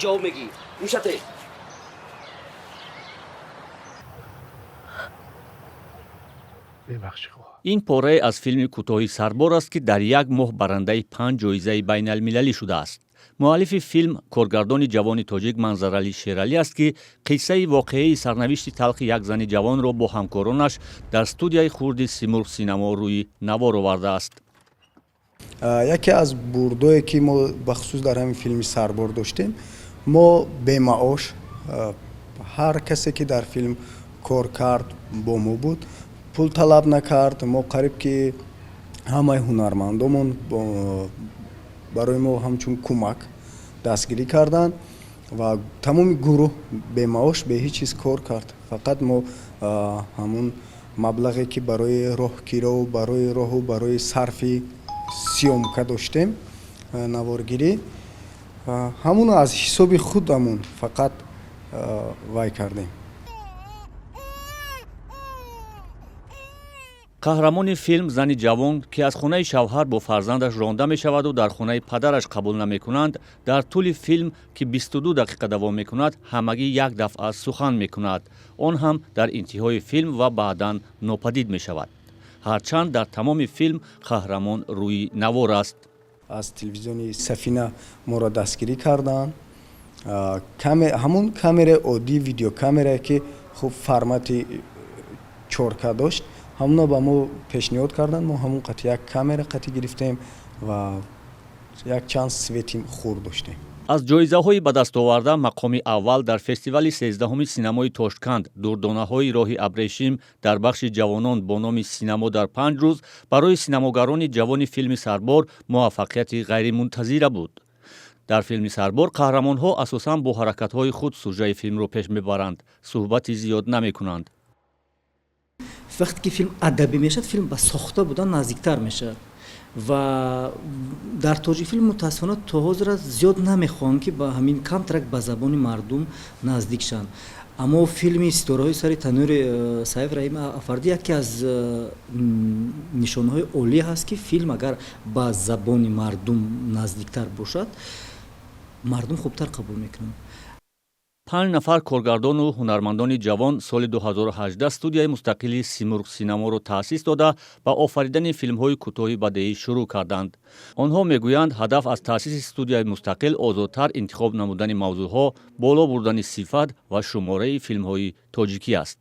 Ҷавоб мегӣ гӯшате. Ин порае аз филми кӯтоҳи «Сарбор» аст, ки дар як моҳ барандаи панҷ ҷоизаи байналмилалӣ шудааст. Муаллифи филм коргардони ҷавони тоҷик Манзаралӣ Шералӣ аст, ки қиссаи воқеаи сарнавишти талхи як зани ҷавонро бо ҳамкоронаш дар студияи хурди «Симурғ Синамо» рӯи навор овардааст. Яке аз бурдое, ки мо бахусус дар ҳамин филми «Сарбор» доштем, мо бемаош, ҳар касе, ки дар филм кор кард, бо мо буд, пул талаб накард. Мо қариб ки ҳамаи ҳунармандомон барои мо ҳамчун кӯмак дастгирӣ карданд ва тамоми гурӯҳ бемаош, бе ҳеҷ чиз кор кард. Фақат мо ҳамун маблағе, ки барои роҳкирову барои роҳу барои сарфи съёмка доштем, наворгирӣ, ҳамуно аз ҳисоби худамон фақат вай кардем. Қаҳрамони филм, зани ҷавон, ки аз хонаи шавҳар бо фарзандаш ронда мешаваду дар хонаи падараш қабул намекунанд, дар тӯли филм, ки 22 дақиқа давом мекунад, ҳамагӣ як дафъа сухан мекунад, он ҳам дар интиҳои филм, ва баъдан нопадид мешавад, ҳарчанд дар тамоми филм қаҳрамон рӯи навор аст. Аз телевизиони «Сафина» моро дастгирӣ карданд. Ҳамун камераи оддии видеокамерае, ки хуб формати 4К дошт, ҳамуно ба мо пешниҳод карданд. Мо ҳамун қати як камера қати гирифтем ва якчанд свети хурд доштем. Аз ҷоизаҳои ба дастоварда мақоми аввал дар фестивали 13-уми синамои Тошканд, «Дурдонаҳои роҳи абрешим» дар бахши ҷавонон бо номи «Синамо дар 5 рӯз» барои синамогарони ҷавони филми «Сарбор» муваффақияти ғайримунтазира буд. Дар филми «Сарбор» қаҳрамонҳо асосан бо ҳаракатҳои худ сужаи филмро пеш мебаранд, суҳбати зиёд намекунанд. Вақте ки филм адабӣ мешавад, филм ба сохта будан наздиктар мешавад. Ва дар Тоҷикфилм, мутаассифона, то ҳозира зиёд намехоҳанд, ки ба ҳамин камтарак ба забони мардум наздик шаванд. Аммо филми «Ситораҳои сари танӯри» Саиф Раҳим Афардӣ яке аз нишонаҳои олӣ ҳаст, ки филм агар ба забони мардум наздиктар бошад, мардум хубтар қабул мекунанд. Панҷ нафар коргардону ҳунармандони ҷавон соли 2018 студияи мустақили «Симурғ Синаморо» таъсис дода, ба офаридани филмҳои кӯтоҳи бадеӣ шурӯъ карданд. Онҳо мегӯянд, ҳадаф аз таъсиси студияи мустақил озодтар интихоб намудани мавзӯъҳо, боло бурдани сифат ва шумораи филмҳои тоҷикӣ аст.